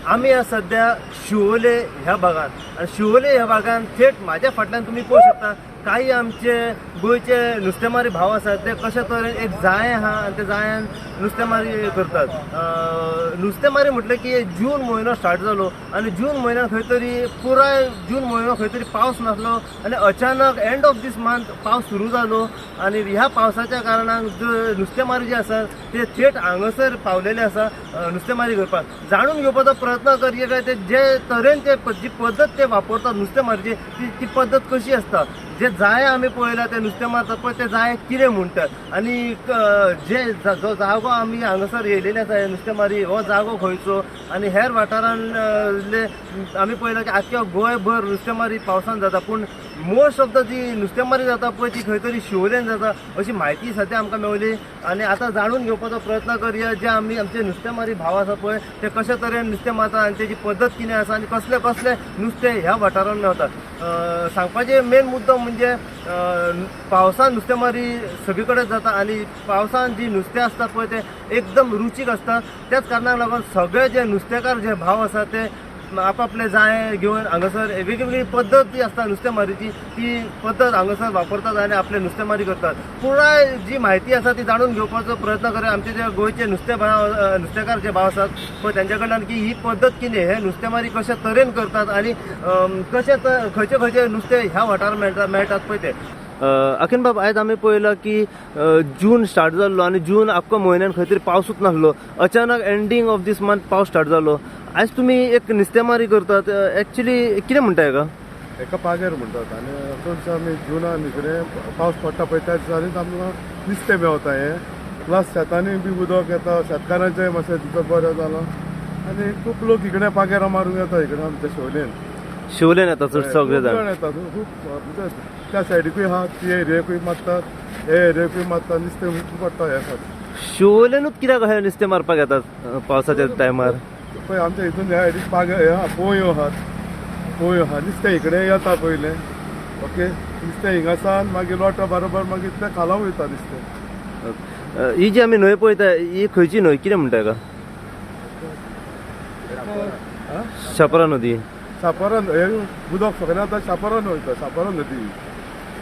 आमी आसा सद्या शिवोले ह्या भागान आनी शिवोले ह्या भागान थेट म्हाज्या फाटल्यान तुमी पळोवंक शकता काही आमचे गोंयचे नुस्तेमारी भाव आसात ते कशे तरेन एक जाळें आहा आनी त्या जाळ्यान नुस्तेमारी करतात. नुस्तेमारी म्हटलें की जून म्हयनो स्टार्ट जालो आनी जून म्हयन्यान खंय तरी पुराय जून म्हयनो खंय तरी पावस नासलो आनी अचानक एंड ऑफ these month पावस सुरू जालो आनी ह्या पावसाच्या कारणान नुस्तेमारी जे आसा ते थेट हांगासर पावलेले आसा नुस्तेमारी करपाक. जाणून घेवपाचो प्रयत्न करया काय ते जे तरेन ते जी पद्दत ते वापरतात नुस्तेमारीची ती पद्दत कशी आसता. जे जाळे आमी पळयला ते नुस्तें मारतात पळय ते जाळे कितें म्हणटात आनी जे जो जागो आमी हांगासर येयलेले आसा नुस्तेमारी हो जागो खंयचो आनी हेर वाठारांतले आमी पळयला की आख्ख्या गोंयभर नुस्तेमारी पावसान जाता पूण मोस्ट ऑफ the जी नुस्तेमारी जाता पळय ती खंय तरी शिवोलेन जाता अशी म्हायती सद्या आमकां मेवली आनी आतां जाणून घेवपाचो प्रयत्न करया जे आमी आमचे नुस्तेमारी भाव आसा पळय ते कशे तरेन नुस्तें मारतात आनी तेजी पद्दत कितें आसा आनी कसले कसले नुस्तें ह्या वाठारांत मेवतात. सांगपाचे मेन मुद्दो म्हणजे पावसान नुस्तेमारी सगळी कडेन जाता आनी पावसान जी नुस्तें आसता पळय ते एकदम रुचीक आसता. त्याच कारणाक लागून सगळे जे नुस्तेकार जे भाव आसा ते आपापले जाळे घेवन हांगासर वेगवेगळी पद्दत जी आसता नुस्तेमारीची ती पद्दत हांगासर वापरतात आनी आपले नुस्तेमारी करतात. पुराय जी म्हायती आसा ती जाणून घेवपाचो प्रयत्न करूया आमचे जे गोंयचे नुस्तें भाव नुस्तेकार जे भाव आसात पळय तेंच्या कडल्यान की ही पद्दत कितें, हे नुस्तेमारी कशे तरेन करतात आनी कशे खंयचे खंयचे नुस्तें ह्या वाठारांत मेळटात पळय ते. अखीन बाब, आयज आमी पळयलां की जून स्टार्ट जाल्लो आनी जून आख्खो म्हयन्यान खंय तरी पावसूच नासलो, अचानक एंडींग ऑफ these month पावस स्टार्ट जालो. आयज तुमी एक नुस्तेमारी करतात, एक्चुली कितें म्हणटा हेका? एका पागेर म्हणटात आनी चडशे आमी जुनान इकडे पावस पडटा पळय त्या दिसांनीच आमकां नुस्तें मेवता. हें प्लस शेतांनी बी उदक येता, शेतकारांचें मातशें तितून बरें जालां आनी खूब लोक इकडे पागेरां मारूंक येता इकडे आमच्या शिवोलेन. शिवोलेन येता चड सगळे जाण येता खूब, म्हणजे त्या सायडीकूय आहा, ती एरियेकूय मारतात, हे एरियेकूय मारतात, नुस्तें खूब पडटा ह्या खातीर. शिवोलेनूच कित्याक अशें नुस्तें मारपाक येतात पावसाच्या टायमार? पळय आमच्या हितून ह्या सायडीक पागे हे आहा, पोंयो आहात, पोंयो आहा, नुस्तें इकडे येता पयलें. ओके, नुस्तें हिंगा सान मागीर लोटा बरोबर मागीर तें खाला वयता नुस्तें. ही जी आमी न्हंय पळयता ही खंयची न्हंय, कितें म्हणटा हेका? शापरा नदी. शापरा हे उदक सगळें आतां शापरान वयता, शापरा नदी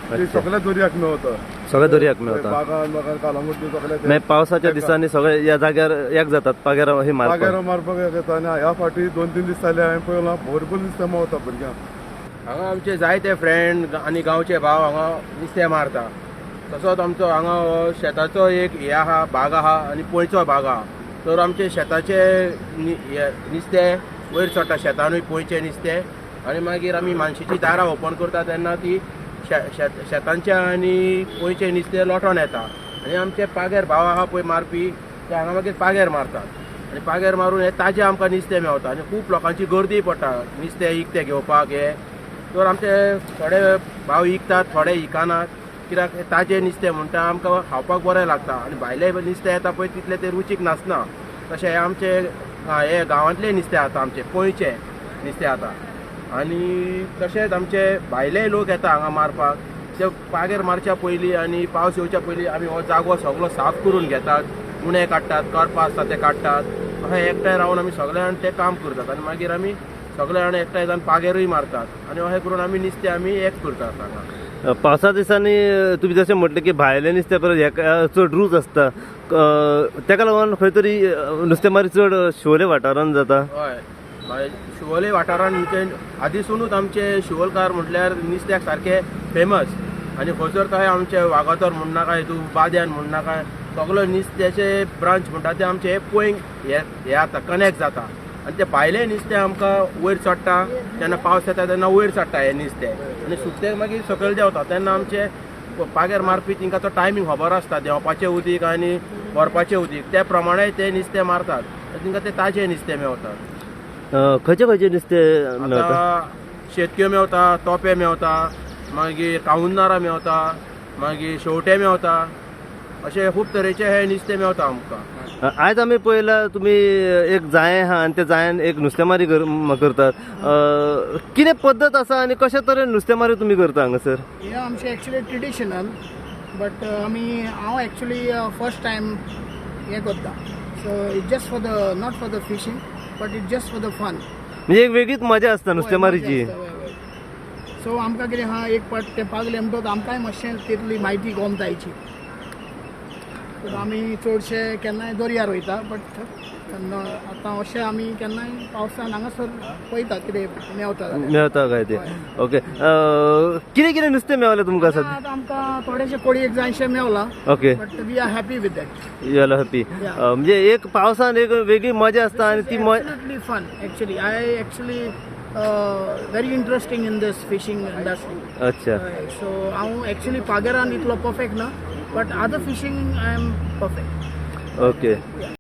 ती सगळ्या दर्याक मेवता, सगळ्या दर्याक मेवता. बागान बागान कालांगूट सगळें. मागीर पावसाच्या दिसांनी सगळे ह्या जाग्यार एक जातात पागेरां ही मारपाक. पागेरां मारपाक येता आनी ह्या फाटी 2-3 दीस जाले हांवें पळयलां भरपूर नुस्तें मेवता भुरग्यांक. हांगा आमचे जायते फ्रेंड आनी गांवचे भाव हांगा नुस्तें मारता. तसोच आमचो हांगा शेताचो एक हे आहा भाग आहा आनी पोंयचो भाग आहा. तर आमचे शेताचे नुस्तें वयर चडटा, शेतानूय पोंयचें नुस्तें आनी मागीर आमी मानशेची दारां ओपन करता तेन्ना ती शेतांचें आनी पोंयचें नुस्तें लोटोन येता आनी आमचे पागेर भाव आहा पळय मारपी ते हांगा मागीर पागेर मारतात आनी पागेर मारून हें ताजें आमकां नुस्तें मेवता आनी खूब लोकांची गर्दी पडटा नुस्तें इकतें घेवपाक. हे तर आमचे थोडे भाव इकतात, थोडे इकनात, कित्याक ताजें नुस्तें म्हणटा आमकां खावपाक बरें लागता आनी भायलें नुस्तें येता पळय तितलें तें रुचीक नासना. तशें हें आमचे हे गांवांतलें नुस्तें आतां आमचें पोंयचें नुस्तें आतां आनी तशेंच आमचे भायले लोक येता हांगा मारपाक. ते पागेर मारच्या पयलीं आनी पावस येवच्या पयलीं आमी हो जागो सगळो साफ करून घेतात, उणें काडटात, करपां आसता ते काडटात, अशें एकठांय रावन आमी सगळे जाण ते काम करतात आनी मागीर आमी सगळे जाण एकठांय जावन पागेरूय मारतात आनी अशें करून आमी नुस्तें आमी एक करतात हांगा. पावसा दिसांनी तुमी जशें म्हटलें की भायलें नुस्तें परत हेका चड रूच आसता, तेका लागून खंय तरी नुस्तेमारी चड शिवोले वाठारांत जाता. हय, शिवोले वाठारांत म्हणजे आदीसुनूच आमचे शिवोलकार म्हटल्यार नुस्त्याक सारके फेमस आनी खंयसर काय आमचे वागातोर म्हणनाका, हितून बाद्यान म्हणनाका, सगलो नुस्त्याचे ब्रांच म्हणटा ते आमचे पोंयक हे आतां कनेक्ट जाता आनी ते भायले नुस्तें आमकां वयर चडटा जेन्ना पावस येता तेन्ना वयर चडटा हें नुस्तें आनी सुकतें मागीर सकयल देंवता. तेन्ना आमचे पागेर मारपी तिंकां तो टायमींग खबर आसता देंवपाचें उदीक आनी व्हरपाचें उदीक, त्या प्रमाणे ते नुस्तें मारतात, तिंकां तें ताजें नुस्तें मेवतात. खंयचे खंयचे नुस्तें मेवता? शेतक्यो मेवता, तोपे मेवता, मागीर कावुन्नारां मेवता, मागीर शेवटे मेवता, अशे खूब तरेचे हे नुस्तें मेवता आमकां. आयज आमी पळयलां तुमी एक जाळें आहा आनी त्या जाळ्यान एक नुस्तेमारी करतात, कितें पद्दत आसा आनी कशे तरेन नुस्तेमारी तुमी करता हांगासर? हें आमचें एक्चुली ट्रेडिशनल बट आमी हांव एक्चुली फर्स्ट टायम हें करता. So it just for the not for the fishing But it just for the fun. म्हणजे एक वेगळीच मजा असता नुस्तेमारीची. सो आमकां कितें आहा, एक पाट ते पागले म्हणटकच आमकांय मातशें तितली म्हायती गोमतायची. तर आमी चडशे केन्नाय दर्यार वयता, बट आतां अशें आमी केन्नाय पावसान हांगासर पळयता कितें मेवता जाल्यार. मेवता काय ते. ओके, कितें कितें नुस्तें मेवलें तुमकां सद्या? आतां आमकां थोडेशें कोळयेक जायशें मेवलां. But we are happy with that. You are happy. Yeah. म्हणजे एक पावसान एक वेगळी मजा असता आणि ती Absolutely fun. Actually, I actually very interesting in this fishing industry. So हांव एक्चुअली पागेरान इतलो परफेक्ट ना, but other fishing I am perfect.